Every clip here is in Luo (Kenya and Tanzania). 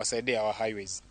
Wasaidia our highways.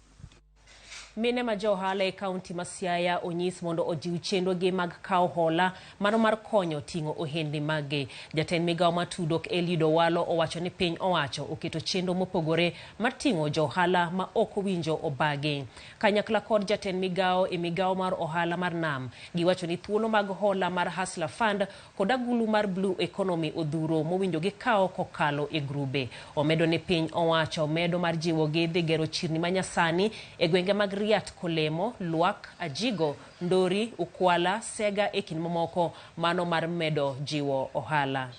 Mine ma jo ohala e kaunti ma Siaya onyis mondo ojiw chenrogi mag kawo hola mano mar konyo ting'o ohendni maggi. Jatend migawo matudo Eliud Owalo owacho ni piny owacho oketo chenro mopogore mar ting'o jo ohala ma ok owinjo obagi. Kanyakla kod jatend migawo e migawo mar ohala mar nam, giwacho ni thuolo mag hola mar Hustler Fund kod agulu mar Blue Economy odhuro mowinjo gikawo kokalo e grube. Omedo ni piny owacho medo mar jiwogi dhi gero chirni manyasani e gwenge mag Riat Kolemo, Lwak, Ajigo, Ndori, Ukwala, Sega e kind mamoko mano mar medo jiwo ohala.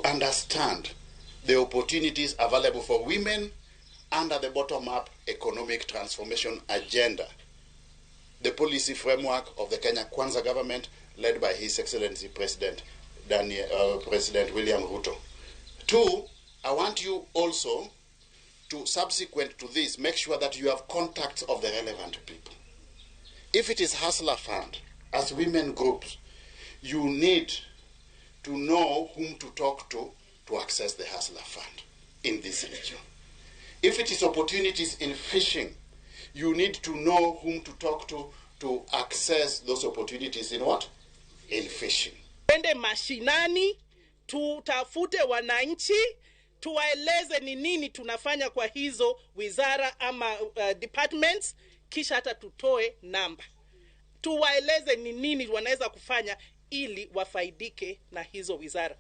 Understand the opportunities available for women under the bottom-up economic transformation agenda, the policy framework of the Kenya Kwanza government led by His Excellency President William Ruto. 2, I want you also to, subsequent to this, make sure that you have contacts of the relevant people. If it is Hustler Fund, as women groups, you need to know whom to talk to access the Hustler Fund in this region. If it is opportunities in fishing, you need to know whom to talk to access those opportunities in what? In fishing. Twende mashinani, tutafute wananchi, tuwaeleze ni nini tunafanya kwa hizo wizara ama departments, kisha hata tutoe namba. Tuwaeleze ni nini wanaweza kufanya ili wafaidike na hizo wizara.